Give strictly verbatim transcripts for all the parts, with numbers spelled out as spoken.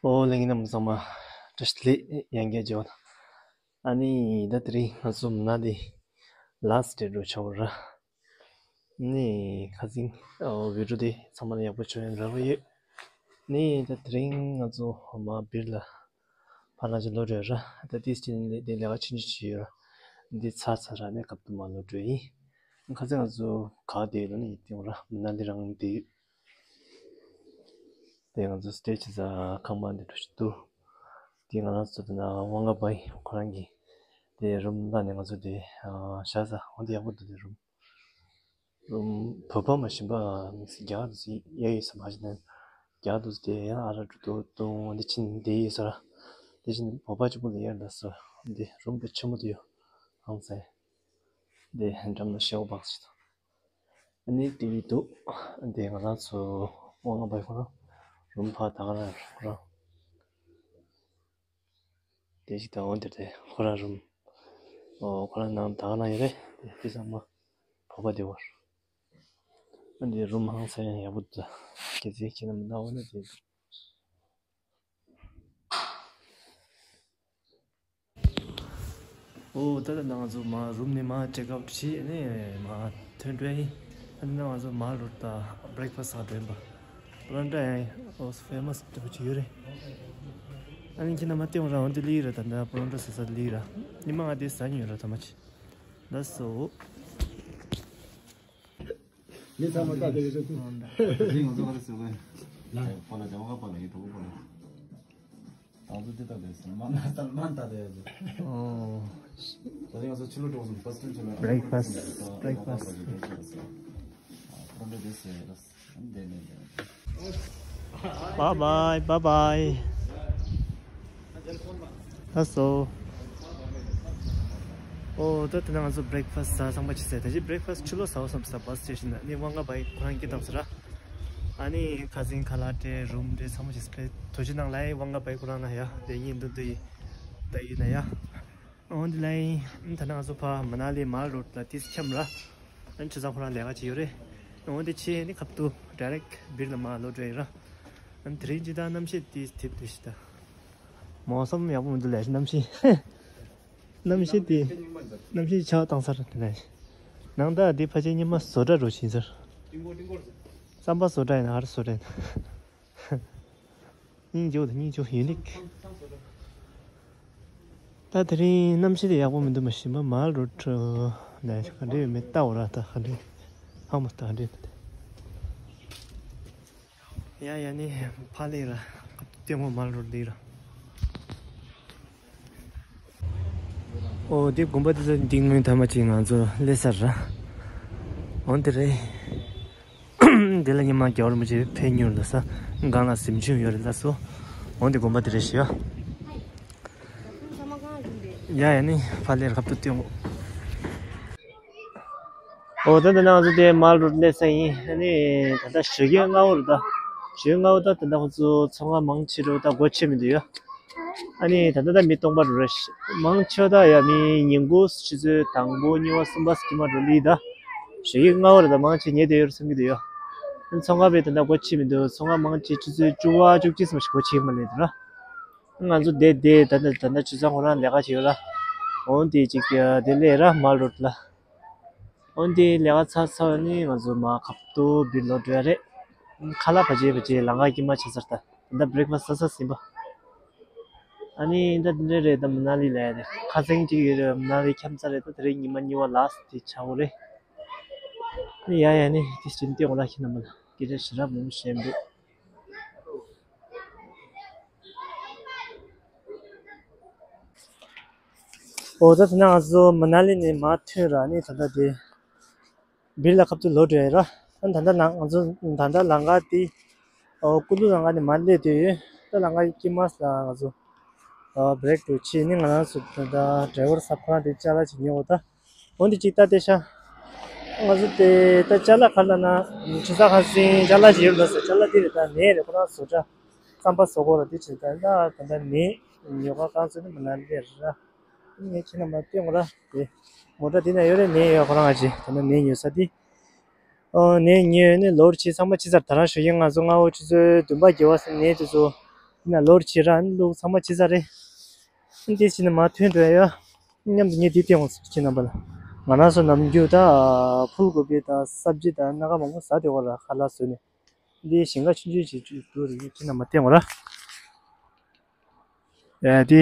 ཨོ་ལྷན་རྒྱས་རྣམས་ཚང་མ་བཀྲ་ཤིས་བདེ་ལེགས། ཡང་བསྐྱར་མཇལ་བ་དང་། ཨ་ནི་ད་དེ་རིང་ང་ཚོ་མུ་ན་ལི་ལཱ་སི་ཊི་ཌེ་འདྲ་བོ་ཆགས་པ་རེད། ནི་ཁ་སང་ཨོ་བི་ཌི་ཡོ་དེ་ཚང་མ་ལ་ཡག་པོ་བྱུང་ཡོད་རེད་པ་ཡོད། ནི་ད་དེ་རིང་ང་ཚོ་མར་སྦིར་ལ་ཕར་ལ་ཅིག་ལོག་འགྲོ་ཡ་རེད། ད་དེ་ཕྱིན་ལས་དེ་ལས་ཀ་ཆུང་ཆུང་ཅིག་ཡོད་རེད། འདི་ཚར་ཚར་ར་ནས་སྐབས་དུ་མ་ལོག་འགྲོ་ཡིན། ཁ་སང་ང་ཚོ་ག་བསྡད་ཡོད་ལབ་ན་ཡིན་ཏེ་ར་མུ་ན་ལི་རང་བསྡད་ཡོད། དེ་ང་ཚོ་སི་ཊེ་ཇི་བྱེད་ས་ཁང་པ་འདི་འདྲ་ཞིག་འདུག་དེ་ང་རང་ཚོ་དེ་ན་ཝང་ག་བའི་ཁོ་རང་གི་དེ་རུམ་ལ་ནས་ང་ཚོ་དེ་བཞག་ས་འོ་དེ་ཡག་པོ་འདུག་དེ་རུམ། རུམ་བོད་པ་མ་ཞིམ་པ་མི་སྲིད་རྒྱ་གར་དུ་སྲིད་ཡ་ཡོད་ས་མ་ཞིག་ནས་རྒྱ་གར་དུ་སྲིད་དེ་ཡང་ཨ་ར་འགྲོ་དུ་དུང་འདི་ཕྱིན་དེ་ཡོད་ས་ར། དེ་བཞིན་བོད་པ་གཅིག་པུ་ལ་ཡར་ལ་སོ་འདི་རུམ་དེ་ཆེན་མོ་དུ་ཡོད། ཧང་སང་། དེ་འགྲམ་ལ་ཤེའུ་སྦགས་ཤིག་དང་། ཨ་ནི་ཏི་ཝི་འདུག་དེ་ང་རང་ཚོ་དབང་ང་བའི་ཁོ་རང་རུམ་ཕ་ད་ག་རང་ཁོ་རང་དེ་ཞིག་དང་འོན་ཏེ་དེ་ཁོ་རང་རུམ་ཨོ་ཁོ་རང་ནང་ད་ག་རང་ཡོད་རེད། དེ་དེ་ཚང་མ་བོད་པ་དེ་བར་ཨ་འདི་རུམ་ཧང་སང་ཡག་པོ་འདུག་གལ་སྲིད་ཁྱེད་རྣམས་ན་འོ་ན་དེ་འདུག་ཨོ་ད་ལྟ་ང་ཚོ་མར་རུམ་ནས་མར་ཅེག་ཨའུཊ་བྱས་ནས་མར་ཐོན་འགྲོ་ཡིན། ཨ་ནི་ང་ཚོ་མར་རོ་ད་བྷི་རེག་ཕ་སི་ཟ་འགྲོ་ཡིན་པ། པོ་རོན་ཊ་ཡང་ཨོ་ཕེ་མ་སི་འདྲ་པོ་ཅིག་ཡོད་རེད། ཨ་ནི་ཁྱེད་རྣམ་པ་སྟེང་ར་འོན་ཏེ་ལི་ར་ད་ད་པོ་རོན་ཊ་ཟ་ས་ལི་ར། ཉི་མ་ང་དེ་ཟ་ཉོས་ར་ད་མ་ཅི། ལགས་སོ། ངས་ཚང་མ་ལྟ་དེ་ཡོད་ཚུལ། ང་ཚོ་ག་རེ་ཟེར་བས། ལ། པ་ལ་ལྗང་ཁ་པ་ལ་ཡི་གྲོགས་པོ་པ་ལ། ང་ཚོ་འདི་ལྟ་དེ་ཟེར་མ་ན་སལ་མན་ལྟ་དེ་ཡོད་ཚུལ། ཨོ། ད་རེས་ང་ཚོ་ཕྱི་ལོགས་འགྲོ་སོང་། ཕ་སི་ཊི་ཆུ་ལ་བྷི་རེག་ཕ་སི་བྷི་རེག་ཕ་སི། ཁོ་རང་འདྲ་དེ་ཟེར་ཡ་ལ། འདི་ནས་འདི་ནས། Bye bye, bye bye. ལགས་སོ། ཨོ་ད་དེ་ན་ང་ཚོ་བྷི་རེག་ཕ་སི་ཟ་ཚང་མ་ཅི་ཟེར། ད་ཅི་བྷི་རེག་ཕ་སི་ཕྱི་ལོགས་ཟ་བ་བསམ་ས་བྷ་སི་སི་ཊེ་ཤན་ནས་ནི་ཝང་ག་བའི་ཁོ་རང་སྐད་བཏང་ས་ར། ཨ་ནི་ཁ་སང་ཁ་ལག་སྤྲད། རུམ་སྤྲད། ཚང་མ་ཅི་ཟེར། ཐུགས་རྗེ་གནང་ལགས། ཝང་ག་བའི་ཁོ་རང་ན་ཡ་དེ་ཡིན་འདུག་འདུག་ཡིན་ད་ཡིན་ན་ཡ། འོན་ཏེ་ལའི་ད་ནང་ཚོ་ཕ་མ་ན་ལི་མར་རོ་ཌི་ལ་ཏིས་འཁྱམས་ར། ཨན་ཆུ་ཚང་ཁོ་རང་ལས་ཀ་བྱེད་ཡོད་རེད། འོན་ཏེ་ཆེ་ནི་ཁབ་ཏུ་ཌའི་རེག་སྦིར་ལ་མར་ལོག་འགྲོ་ཡིན་ར། ཨན་དེ་རིང་ཅི་ད་གནམ་གཤིས་ཏིས་ཐིབ་ཏིས་ཤི་ད། མོ་སམ་ཡག་པོ་མི་འདུག་ལས་གནམ་གཤིས། གནམ་གཤིས་དེ་གནམ་གཤིས་ཆག་བཏང་ས་རེད་དེ་ནས། ནང་ད་དེ་ཕ་ཆེ་ཉི་མ་བཟོ་གྲྭ་རུ་ཕྱིན་ཟེར། རྩམ་པ་བཟོ་གྲྭ་ཡིན་ན་ཧར་བཟོ་གྲྭ་ཡིན་ན། སྙིང་རྗེ་པོ་དང་སྙིང་རྗེ་པོ་ཡུ་ནིག་ད་དེ་རིང་གནམ་གཤིས་དེ་ཡག་པོ་མི་འདུག་མ་གཞི་མ་མར་རོ་ཌི་ལ་ག་འདྲ་ཡོད་མེད་ལྟ་འོ་ར། ད་ག་འདྲ་ཧང་མ་ད་ག་འདྲ་ཡོད་མེད། ཡ་ཡ་ནི་ཕ་ལེ་ར་ལྟད་མོ་མར་རོ་ཌི་ར། ཨོ་དེ་དགོན་པ་དེ་ཚོ་འདི་སྔོན་ཐ་མ་ཅིག་ང་ཚོ་སླེབས་ས་ར། འོན་ཏེ་རེད། འདི་ལ་ཉི་མ་རྒྱལ་བ་རིན་པོ་ཆེ་ཕེབས་མྱོང་ལ་ས་སྒང་ལ་གཟིམ་ཆུང་ཡོད་རེད་ལ་སོ། འོན་ཏེ་དགོན་པ་འདི་རེད་ཤི་ཡ། ཡ་ཡ་ནི་ཕ་ལེར་ཁབ་ཏུ་སྟོན་འོ། འོ་ད་ད་ནང་ཚོ་དེ་མར་རོ་ཌི་སླེབས་ས་ཡིན། ཨ་ནི་ད་ལྟ་ཞོགས་ཀས་སྔ་པོ་རེད། ད་ཞོགས་ཀས་སྔ་པོ་ད་ད་ལྟ་ཁོ་ཚོ་ཚོང་ཁང་མང་ཆེ་རུ་ད་སྒོ་ཕྱེ་མི་འདུག་ཡ། ཨ་ནི་ད་ལྟ་ད་མི་སྟོང་པ་རེད། མང་ཆེ་བ་ད་ཡ་མི་ཉིན་གུང་ཆུ་ཚོད་དང་པོ་གཉིས་པ་གསུམ་པ་ཙམ་མ་འགྲོ་ལི་ད། ཞོགས་ཀས་སྔ་པོ་རེད། ད་མང་ཆེ་ཉལ་བསྡད་ཡོད་རེད་བསམ་གྱི་འདུག་ཡ། ཨ་ནི་ཚོང་ཁང་པས་ད་ལྟ་སྒོ་ཕྱེ་མི་འདུག་ཚོང་ཁང་མང་ཆེ་ཆུ་ཚོད་བཅུ་པ་བཅུ་གཅིག་ཙམ་ཞིག་སྒོ་ཕྱེ་གི་མ་རེད་ད་ར། ང་ཚོ་བསྡད་བསྡད་ད་ད་ད་ད་ཆུ་ཚང་ཁོ་རང་ལས་ཀ་བྱེད་ཡོད་ལ། འོན་ཏེ་ཅིག་དེ་ལས་ར་མར་རོ་ཌི་ལ། འོན་ཏེ་ལས་ཀ་ཚར་ཚར་ནི་ང་ཚོ་མར་ཁབ་ཏུ་སྦིར་ལོག་འགྲོ་ཡ་རེད། ཁ་ལག་ཕ་ཆེ་ཕ་ཆེ་ལམ་ཁ་དཀྱིལ་མ་ཆགས་ཚར། ད་ད་བྷི་རེག་ཕ་སི་ཟ་ཚར་ཟིན་པ། ཨ་ནི་ད་དེ་འདྲ་རེད། ད་མ་ན་ལི་ལ་ཡ་རེད། ཁ་སང་ཅིག་ཡོད་རེད། མ་ན་ལི་འཁྱམས་ཚར་རེད། ད་དེ་རིང་ཉི་མ་གཉིས་པ་ལཱ་སི་ཊི་དེ་ཆགས་ཡོད་རེད། ཨ་ནི་ཡ་ཡ་ནི་དེ་ཕྱིན་ཏེ་འོ་ལ་ཁྱེད་རྣམ་པ་ལ་སྐད་ཆ་ཞེ་དྲག་མང་པོ་བཤད་མི་འདུག་འོ་ད་དེ་ན་ང་ཚོ་མ་ན་ལི་ནས་མར་ཐོན་ར། ནི་ད་ལྟ་དེ་སྦིར་ལ་ཁབ་ཏུ་ལོག་འགྲོ་ཡ་ར། ཨ་ད་ལྟ་ང་ང་ཚོ་ད་ལྟ་ལམ་ཁ་དེ་ཨོ་ཀུ་ལུ་ལམ་ཁ་ནས་མར་སླེབས་བསྡད་ཡོད། ད་ལམ་ཁ་དཀྱིལ་མ་ལ་ང་ཚོ་ཨོ་བྷི་རེག་འགྲོ་ཕྱིན། ནི་ང་རང་ཚོ་ད་ལྟ་ཌ་རའི་ཝར་ས་ཁོ་རང་དེ་ཅ་ལག་ཅིག་ཉོ་འོ་ད། འོན་ཏེ་ཅིག་ལྟ་བལྟས་ཤག་ང་ཚོ་དེ་ད་ཅ་ལག་ག་རེ་ལབ་ན་ཆུ་ཚ་ཁ་སིང་ཅ་ལག་ཅིག་ཡོད་ལ་ཟེར། ཅ་ལག་དེ་རེད། ད་ནས་རེད། ཁོ་རང་བཟོ་གྲྭ་རྩམ་པ་བཟོ་དགོས་ར། དེ་བྱས་ད་ད་ད་ནས་ཉོ་ག་གང་ཚོད་ནི་མ་ན་ལི་རེད་ར། ངས་ཁྱེད་རྣམ་པ་སྟོན་གོ་ར། དེ་མོ་ཊ་དེ་ན་ཡོད་རེད། ནས་ཡོད་ཁོ་རང་ང་ཅི་ད་ནས་ཉོ་ས་དེ། ཨོ་ནས་ཉོས་ནས་ལོར་ཕྱིན་ཚང་མ་ཕྱིན་ཚར། ད་རང་ཞོགས་ཀས་ང་ཚོ་སྔ་པོ་ཆུ་ཚོད་བདུན་པ་བརྒྱད་པ་ཟེར་ནས་དེ་ཚོ་ ན་ལོར་བྱེད་ར་ཨ་ནི་ལུག་ཚང་མ་བྱེད་ས་རེད། ཨ་ནི་དེ་བྱས་ནས་མར་ཐོན་འགྲོ་ཡ་ཡོད། མཉམ་དུ་ངས་འདི་སྟེང་འོང་ཟེར་ཁྱེད་རྣམ་པ་ལ། ང་རང་ཚོ་ནམ་རྒྱུན་ད་ཕུལ་གོ་བི་དང་སབ་ཇི་དང་སྣ་ཁ་མང་པོ་ཟ་དེ་བ་ར་ཁ་ལག་བཟོས་ནས། འདི་ཞིང་ཁ་ཆུང་ཆུང་ཞིག་འདུག་རེད། ཁྱེད་རྣམ་པ་སྟེང་འོང་ར། ཨ་དེ་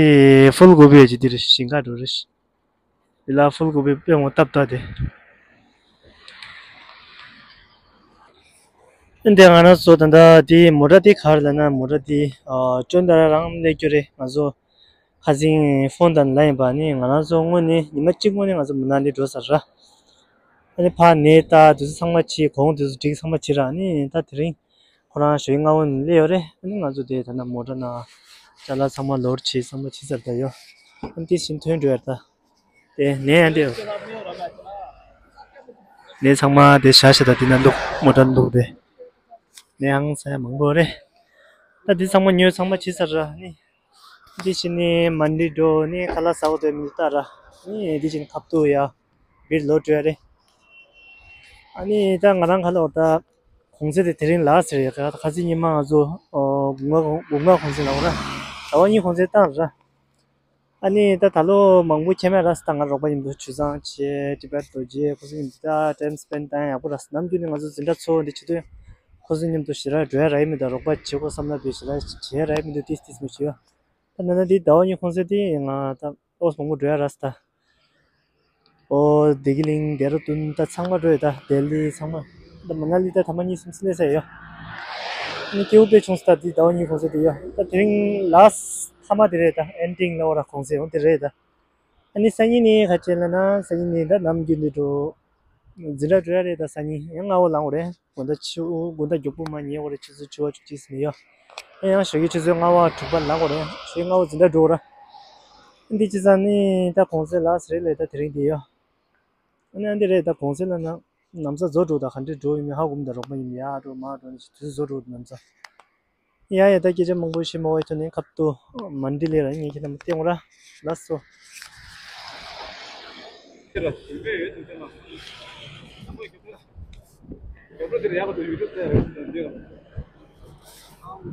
ཕུལ་གོ་བི་ཅིག་འདི་རེད། ཞིང་ཁ་འགྲོ་རེད། འདི་ལ་ཕུལ་གོ་བི་དཔེ་ངོ་སྟབས་བདེ་སྟེ། འདི་ང་རང་ཚོ་ད་ལྟ་འདི་མོ་ཊ་འདི་ག་རེ་ལབ་ན་མོ་ཊ་འདི་ཨ་ཅོན་ཏ་ར་རང་སླེབས་རྒྱུ་རེད། ང་ཚོ་ཁ་སང་ཕོན་ཏན་ལ་ཡིན་པ་ནི་ང་རང་ཚོ་དངོས་གནས་ཉི་མ་གཅིག་སྔོན་ནས་ང་ཚོ་མ་ན་ལི་འགྲོ་ཚར་ར། ཨ་ནི་ཕར་ནས་ད་དུས་ཚོད་ཚང་མ་བྱས་གོང་དུས་ཚོད་སྒྲིག་ཚང་མ་བྱས་ར། ཨ་ནི་ད་དེ་རིང་ཁོ་རང་ཞོགས་ཀྱི་སྔ་པོ་ནས་སླེབས་ཡོད་རེད། ཨ་ནི་ང་ཚོ་དེ་ད་ལྟ་མོ་ཊ་ནང་ཅ་ལག་ཚང་མ་ལོར་བྱས་ཚང་མ་བྱས་ཚར་ད་ཡོད། ཨ་ནི་དེ་བཞིན་ཐོན་འགྲོ་ཡ་ད། དེ་ནས་ཡང་དེ་ནས་ཚང་མ་དེ་བཞག་བཞག་ད་དེ་ན་བླུགས་མོ་ཊ་བླུགས་དེ་ནས་ཡང་ས་ཡ་མང་པོ་རེད། ད་དེ་ཚང་མ་ཉོས་ཚང་མ་བྱས་ཚར་ར་ནི། དེ་བཞིན་ནི་མན་ཌི་འགྲོ་ནི་ཁ་ལག་ཟ་དགོས་དོན་མི་ལྟ་ར་ནི། དེ་བཞིན་ཁབ་ཏུ་ཡ་བིར་ལོ་བྲོས་རེད། ཨ་ནི་ད་ང་རང་ཁ་ལོ་ད་གུང་སེང་དེ་དེ་རིང་ལ་ཟེར་ཡོད། ཁ་ཁ་སང་ཉི་མ་ང་ཚོ་དགུན་ཁ་དགུན་ཁ་གུང་སེང་ལ་འོ་ར་ཟླ་བ་གཉིས་གུང་སེང་བཏང་ར། ཨ་ནི་ད་ད་ལོ་མང་པོ་ཁྱེད་མེད་ར་ས། ད་ང་རོགས་པ་མཉམ་དུ་ཇུས་ཚང་བྱས་ཊི་བེཊ་རྡོ་རྗེ་ཁོ་ཚོ་མཉམ་དུ་ད་ཊེམ་སི་པེན་ཌི་བཏང་ཡག་པོ་ར་ས། ནམ་རྒྱུན་ནས་ང་ཚོ་འཛིན་གྲྭ་ཚོ་འདི་བྱེད་དུས་ཁོ་ཚོ་མཉམ་དུ་ཞེ་དྲག་འགྲོ་ཡ་ར་ཡི་མི་འདུག་རོགས་པ་བྱེད་དགོས་བསམ་ན་དེ་ཞེ་དྲག་བྱེད་ཡ་ར་ཡི་མི་འདུག་ཏིས་ཏིས་མ་བྱེད་ཡ། ད་ན་ན་འདི་ཟླ་བ་གཉིས་གུང་སེང་དེ་ང་ད་ཨོ་མང་པོ་འགྲོ་ཡ་ར་ས་ད། ཨོ་བདེ་སྐྱིད་གླིང་ལྡེ་ར་ལྡུན་ད་ཚང་མ་འགྲོ་ཡོད། ད་ལྡི་ལི་ཚང་མ་ད་མ་ན་ལི་ད་ཐ་མ་གཉིས་གསུམ་སླེབས་ས་ཡོད། ཨ་ནི་སྐྱིད་པོ་དཔེ་བྱུང་སོང་ད་འདི་ཟླ་བ་གཉིས་གུང་སེང་དེ་ཡོད། ད་དེ་རིང་ལ་སི་ཊི་ཐ་མ་དེ་རེད། ད་ཨེན་ཌིང་ལ་འོ་ར་གུང་སེང་འོ་དེ་རེད་ད། ཨ་ནི་སང་ཉིན་ནི་ག་བྱེད་ལབ་ན་སང་ཉིན་ནི་ད་ནམ་རྒྱུན་དུ་འགྲོ། འཛིན་གྲྭ་འགྲོ་ཡ་རེད། ད་སང་ཉིན་ཡང་སྔ་པོ་ལངས་པ་རེད། དགོང་དག་ཕྱི་དགོང་དག་མགྱོགས་པོ་མ་ཉལ་བ་རེད། ཆུ་ཚོད་བཅུ་པ་བཅུ་གཅིག་ཟིན་ཡོད། ཨ་ཡང་ཞོགས་ཀྱི་ཆུ་ཚོད་ལྔ་པ་དྲུག་པ་ལངས་པ་རེད། ཞོགས་ཀྱི་སྔ་པོ་འཛིན་གྲྭ་འགྲོ་ར། འདི་ཅི་ཙང་ནི་ད་གུང་སེང་ལ་སི་རེད་ལས་ད་དེ་རིང་འདི་ཡོད། ཨ་ནི་ཨ་འདི་རེད། ད་གུང་སེང་ལ་ན་ན་བཟའ་བཟོ་འགྲོ་ད་ག་འདྲས་འགྲོ་ཡིན་མིན་ཧ་གོ་མི་འདུག་རོགས་པ་ཡིན་ཡ་འགྲོ་མ་འགྲོ་ནི་དུས་ཚོད་བཟོ་འགྲོ་ན་བཟའ། ཡ་ཡ་ད་སྐད་ཆ་མང་པོ་བཤད་མ་བའི་ཐོག་ནས་ཁབ་ཏུ་མན་ཌི་ལི་ར་ངས་ཁྱེད་རྣམས་བསྟན་འོང་ར། ལགས་སོ།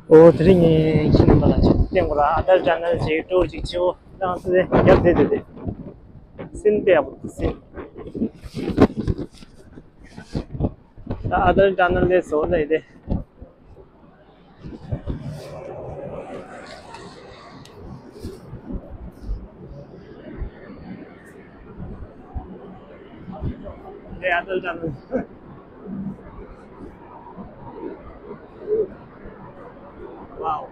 ཨོ་དེ་རིང་ངས་ཁྱེད་རྣམ་པ་ལ་ཅིག་བསྟན་དགོས་ར། ཨ་དར་ཊ་ནལ་ཅིག་འགྲོ་ཅིག་བྱེད་འོ་ད་ང་ཚོ་དེ་རྒྱབ་བསྡད་དེ་དེ་སིན་དཔེ་ཡག་པོ་འདུག་སིན། ད་ཨ་དར་ཊ་ནལ་ལས་བཟོ་ལས་དེ། Hey, Atal Channel. Wow.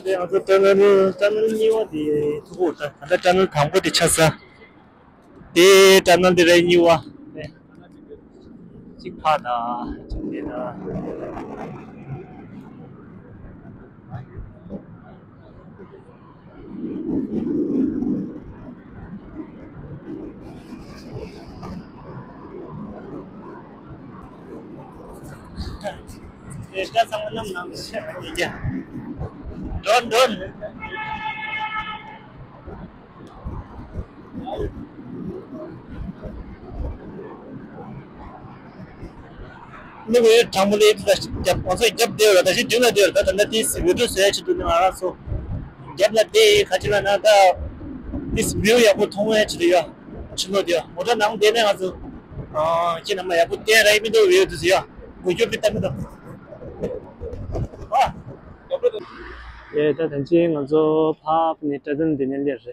དེ་ང་ཚོ་ཊ་ནལ་ཊ་ནལ་གཉིས་པ་དེ་ཐུག་གོ། ད་ད་ལྟ་ཊ་ནལ་དང་པོ་དེ་ཆགས་ས། དེ་ཊ་ནལ་དེ་རེད་གཉིས་པ། གཅིག་ཕ་ད་གཅིག་དེ་ད། ཨེ་ད་ཚང་མ་ནམ་ནམ་ཤ་ཡ། འགྲོ་འགྲོ། ནི་བའི་དྲང་མོ་ལས་ད་རྒྱབ་ང་ཚོ་རྒྱབ་བསྡད་ཡོད་ར། ད་ཅི་མདུན་ལ་བསྡད་ཡོད་ར། ད་ད་ལྟ་དེ་བི་ཌིའོ་བཟོ་ཡ་ཆེད་དུ་ནི་ང་རང་ཚོ་རྒྱབ་ལ་བསྡད་ཡིན། ག་ཅི་ལབ་ན་ད་དེ་བིའུ་ཡག་པོ་མཐོང་ཡ་ཆེད་དུ་ཡོད། ཕྱི་ལོགས་དེ་མོ་ཊ་ནང་བསྡད་ནས་ང་ཚོ་ ཨ། ཁྱེད་རྣམ་པ་ཡག་པོ་བསྟན་ར་ཡིན་མི་འདུག་བེའུ་དུ་ཟེར་ཡ། འགུལ་སྐྱོད་མི་ལྟ་མི་འདུག་ཨ། ཡེ་ད་ད་ཅི་ང་ཚོ་ཕ་ཕ་ནས་གྲྭ་ཚང་འདི་ནས་སླེབས་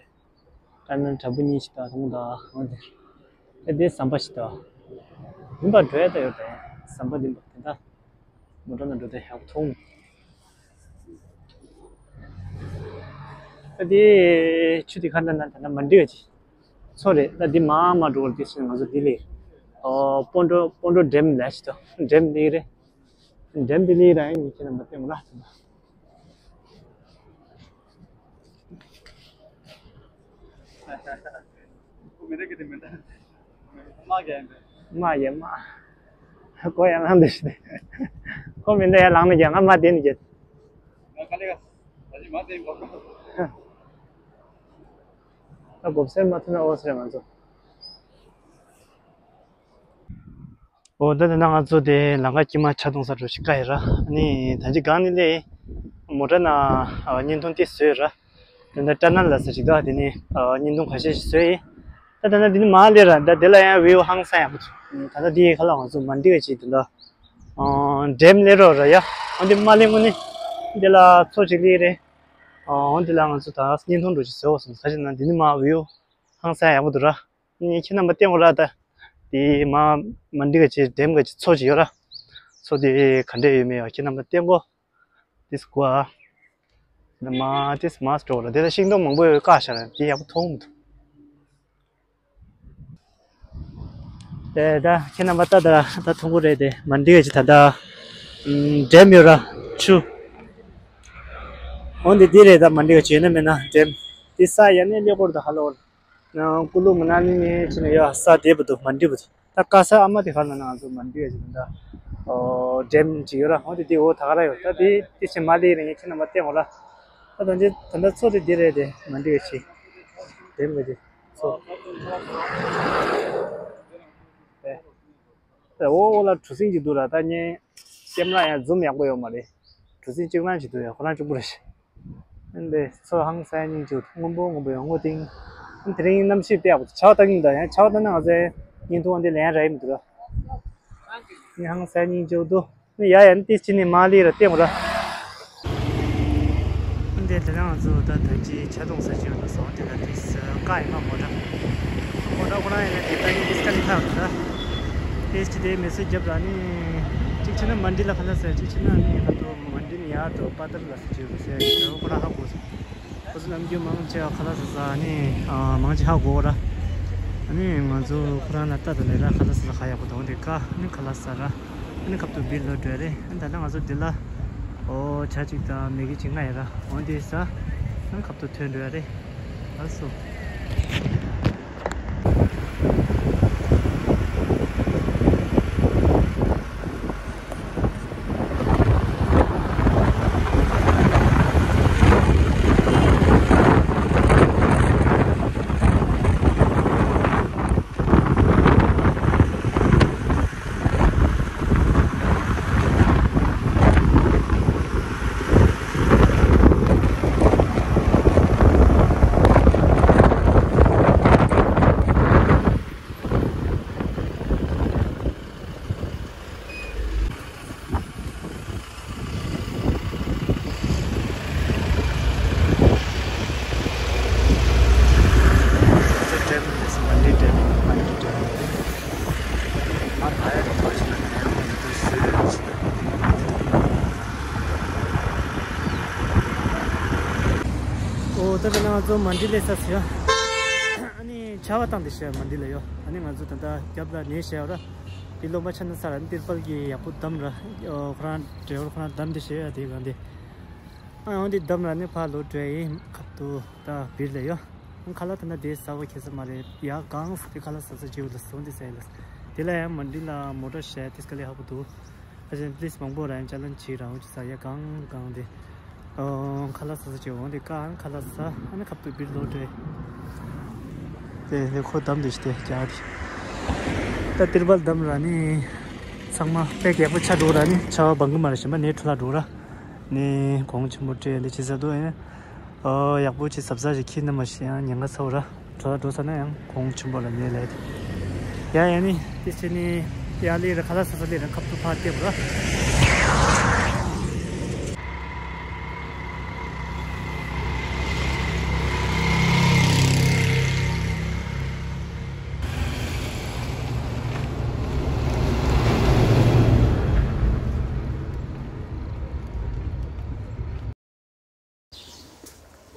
རེད། ད་ནང་དྲ་འབུ་གཉིས་ཤིག་དང་ཐུང་དང་འོ་དེ། ཨེ་དེ་ཟམ་པ་ཞིག་དང་། མིན་པ་འགྲོ་ཡ་ད་ཡོད་དེ། ཟམ་པ་མིན་པ་དེ་འདྲ། མོ་ཊ་ནང་འགྲོ་དེ་ཡག་མཐོང་། ཨེ་དེ་ཆུ་དེ་ཁ་ན་ན་ད་ན་མ་འགྲིག་ཅིག་མཚོ་རེད། ད་འདི་མ་མ་འགྲོ་བར་དེ་སོང་ང་ཚོ་འདི་ལས། ཨོ་སྤོན་གྲོ་སྤོན་གྲོ་འགྲེམ་ལས་ཞིག་དང་འགྲེམ་འདི་རེད། འགྲེམ་འདི་ལས་ར་ཡིན་ཁྱེད་རྣམ་པ་ལྟད་མོ་ར། དམག་རྒྱག་དམག་རྒྱག་དམག་ཁོ་ཡར་ལངས་འདི་ཞིག་ཁོ་མི་འདི་ཡར་ལངས་ནས་རྒྱག་ང་མ་བསྡད་ནས་རྒྱག་ད་གོབ་སེར་མ་ཐུབ་ན་ཨོ་སེར་ང་ཚོ། འོ་ད་དེ་ན་ང་ཚོ་དེ་ལམ་ཁ་དཀྱིལ་མ་ཆ་གཏོང་ས་འགྲོ་ཞིག་ཀ་ཡིན་ར། ཨ་ནི་ད་ཅི་གང་ནི་ལས་མོ་ཊ་ན་བརྙན་ཐུང་ཏི་བཟོས་ར། དེ་འདྲ་སྐྲ་ནར་ལ་ས་ཞིག་ད་དེ་ནི་བརྙན་ཐུང་ཁ་ཤས་ཤིག་བཟོས་ཡིན། ད་ད་ན་དེ་ནི་མ་ལས་ར་ད་དེ་ལ་ཡང་བེའུ་ཧང་སང་ཡག་པོ་འདུག་ད་ད་དེ་ཁ་ལ་ང་ཚོ་མ་འགྲིག་ཅིག་དེ་འདྲ་འགྲེམ་ལས་རོགས་ར་ཡ། འོ་དེ་མ་ལས་དངོས་ནི་དེ་ལ་མཚོ་ཅིག་ལས་རེད། འོ་དེ་ལ་ང་ཚོ་ད་བརྙན་ཐུང་འགྲོ་ཞིག་བཟོས་འོ་སོང་ཁ་ཤས་ན་དེ་ནི་མ་བེའུ་ཧང་སང་ཡག་པོ་འདུག་ར། ངས་ཁྱེད་རྣམ་པ་བསྟན་འོ་ར་ད། དེ་མ་མ་འདི་ག་ཅི་འགྲེམ་ག་ཅི་མཚོ་ཅི་ཡོད་ར། མཚོ་དེ་ག་འདྲས་ཡོད་མེད་ཡོད་ཁྱེད་རྣམ་པ་བསྟན་གོ། དེ་སྐུ་ཨ། དེ་མ་དེ་མ་སྤྲོ་ར་དེ་ད་ཤིང་སྡོང་མང་པོ་ཡོད་བཀག་ཤ་ར་དེ་ཡག་པོ་མཐོང་མི་འདུག་དེ་ད་ཁྱེད་རྣམ་པ་ལྟ་ད་ད་མཐོང་གོ་རེད་དེ་མ་འདི་ག་ཅི་ད་ད། འགྲེམ་ཡོད་ར་ཆུ། འོན་ཏེ་འདི་རེད་ད་མ་འདི་ག་ཅི་ཡོད་ན་མེད་ན་འགྲེམ། དེ་ས་ཡ་ནས་ལེགས་པོར་ད་ཧ་ལོ། ཀུ་ལུ་མ་ན་ལི་ནས་ཕྱིན་ན་ཡ་ས་དེ་བུ་དུ་མ་འགྲིག་བུ་དུ། ད་ཀ་ས་ཨ་མ་དེ་ཁར་ན་ང་ཚོ་མ་འགྲིག་ཡ་ཅིག་ད། འགྲེམ་ཅིག་ཡོད་ར་འོ་དེ་དེ་འོ་ད་ག་ར་ཡོད་ད་དེ་དེ་ཕྱིན་མ་ལི་རེ་ངས་ཁྱེད་རྣམ་པ་བསྟན་འོ་ར། ད་ད་འདི་ད་ད་ཚོ་དེ་དེ་རེད་དེ་མ་འགྲིག་ཡ་ཅིག་འགྲེམ་ག་དེ་ཚོ། འོ་འོ་ལ་གྲུ་གཟིངས་ཅིག་འདུག་ར་ད་ཉེ། སེམས་ལ་ཡང་འཛུམ་ཡག་པོ་ཡོད་མ་རེད། གྲུ་གཟིངས་གཅིག་ལང་ཅིག་འདུག་ཡ་ཁོ་རང་གཅིག་པུ་རེད། ཨ་འདི་ཚོ་ཧང་སང་སྙིང་རྗེ་སྔོན་པོ་སྔོན་པོ་ཡོང་སྔོ་ཏིང་། ཨ་དེ་རིང་གནམ་གཤིས་དཔེ་ཡག་པོ་འདུག་ཆར་པ་བཏང་གི་མི་འདུག་ཡང་ཆར་པ་བཏང་ན་ང་ཚོའི་བརྙན་ཐུང་ཨ་འདི་ལེན་ར་ཡི་མི་འདུག་ར། ཨ་ཧང་སང་སྙིང་རྗེ་འདུག་ཡ་ཡ་ནི་ཏི་ཅི་ནི་མ་ལི་ར་ཏེ་མོ་ར། འདི་དེ་རང་ཚོ་ད་ད་ཅི་ཆ་གཏོང་ས་ཅི་ཡོད་ན་སོང་དེ་ལ་ཏིས་ཀ་ཡིན་མ་མོ་ར། མོ་ར་ཁོ་རང་ཡིན་ན་དེ་ད་ནི་ཏིས་ཀ་ནི་ཁ་ར། ཏིས་ཅི་དེ་མེ་སེ་རྒྱབ་ར་ནི། གཅིག་ཆ་ན་མ་འདི་ལ་ཁ་ལ་ཟེར་གཅིག་ཆ་ན་ནི་ང་ཚོ་མ་འདི་ནི་ཡར་འགྲོ་པ་ཏར་ལ་ཟེར་གྱི་ཡོད་ཟེར་ཁོ་རང་ཧ་གོ་སོང་། ཁོ་ཚོ་ནམ་རྒྱུན་མང་ཆེ་བ་ཁ་ལག་ཟ་ཟ་ནི་ཨ་མང་ཆེ་ཧ་གོ་ར། ཨ་ནི་ང་ཚོ་ཁོ་རང་ལ་ལྟ་དང་ལས་ར་ཁ་ལག་ཟ་ཟ་ཁ་ཡག་པོ་དང་དེ་ཀ་ཨ་ནི་ཁ་ལག་ཟ་ར། ཨ་ནི་ཁབ་ཏུ་བིར་ལོ་འགྲོ་རེད། ཨ་ནི་ད་ལྟ་ང་ཚོ་འདི་ལ་ཨོ་ཇ་གཅིག་དང་མེ་གི་གཅིག་ང་ཡ་ར་འོན་ཏེ་ཟ། ཨ་ནི་ཁབ་ཏུ་ཐོན་འགྲོ་ཡ་རེད། ལགས་སོ། ཨོ་ད་ལྟ་ང་ཚོ་མན་ཌི་ལ་ས་ཟེར་ཡ། ཨ་ནི་ཆར་པ་བཏང་དེ་ཤ་མན་ཌི་ལ་ཡོད། ཨ་ནི་ང་ཚོ་ད་ལྟ་རྒྱབ་ལ་ནས་ཤ་ཡོད་ར། དེ་ལོ་མ་ཆ་ན་ས་ར་ཏིར་པལ་གྱི་ཡག་པོ་བསྡམས་ར། ཨོ་ཁོ་རང་ཌ་རའི་ཝར་ཁོ་རང་བསྡམས་དེ་ཤ་ཡ་དེ་གང་དེ། ཨ་ཡང་དེ་བསྡམས་ར་ནི་ཕར་ལོག་འགྲོ་ཡིན་ཁབ་ཏུ་ད་བིར་ལ་ཡོད། ཁ་ལག་དེ་ན་དེ་ཟ་བ་ཁྱད་མཚར་མ་རེད། ཡ་གང་ཟེར་དེ་ཁ་ལག་ཟ་ས་བྱེའུ་ལ་སོང་དེ་ཟ་ཡ་ལ། དེ་ལ་ཡང་མན་ཌི་ལ་མོ་ཊ་བཞག་དེ་དཀའ་ལས་ཁག་པོ་འདུག་ཨ་ཅེ་པི་ལི་སི་མང་པོ་རང་ཅ་ལན་བྱེད་རང་ཅི་ཟ་ཡ་གང་གང་དེ། ཨོ་ཁ་ལག་ཟ་ས་བྱེའུ་འོང་དེ་ཀ་ཁ་ལག་ཟ་ཨ་ནི་ཁབ་ཏུ་བིར་ལོག་འགྲོ་ཡ། དེ་དེ་ཁོ་བསྡམས་དེ་ཤི་དེ་རྒྱག་དེ། ད་ཏིར་པལ་བསྡམས་ར་ནི། ཚང་མ་དཔེ་ཡག་པོ་ཆ་འགྲོ་ར་ནི་ཆར་པ་བང་གི་མ་རེད་ཞིམ་པ་ནས་འཕྲོ་ལ་འགྲོ་ར། ནས་གོང་ཆེན་པོ་སྤྲད་ལས་ཅི་ཟ་འདུག་ཨེ། ཨོ་ཡག་པོ་ཅི་ཟབ་ཟ་ཞིག་ཁྱི་རྣམ་པ་ཞིག་ཡང་ཉེན་ཁ་ཚ་བོ་ར། གྲོ་ལ་འགྲོ་ས་ན་ཡང་གོང་ཆེན་པོ་ལ་ཉེ་ལས་དེ། ཡ་ཡ་ནི་དེ་ཕྱི་ནི་ཡ་ལི་ར་ཁ་ལ་ས་ས་ལི་ར་ཁབ་ཏུ་ཕ་ཏེ་བ།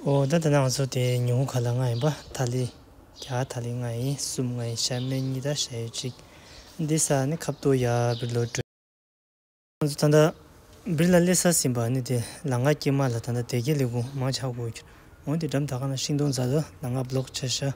ཨོ་ད་ད་ང་ཚོ་དེ་ཉི་ཧོང་ཁ་ལག་ལྔ་ཡིན་པ། ཐ་ལི། རྒྱ་ཐ་ལི་ལྔ་ཡིན། གསུམ་ལྔ་ཡིན། ཤ་མེད་གཉིས་དང་ཤ་ཡོད་གཅིག་འདི་ས་ནི་ཁབ་ཏོ་ཡ་བིར་ལོ་དྲུག་ང་ཚོ་ད་ལྟ་བིར་ལ་སླེབས་ས་ཟིན་པ་ནི་དེ་ལ་ང་སྐྱེས་མ་ལ་ད་ལྟ་དེ་གའི་ལས་ཁུངས་མང་ཆགས་དགོས་ཀྱི། འོན་ཏེ་འགྲམ་ད་ག་ན་ཤིང་སྡོང་རྫ་ད་ལ་ང་བློག་ཆ་ཤ།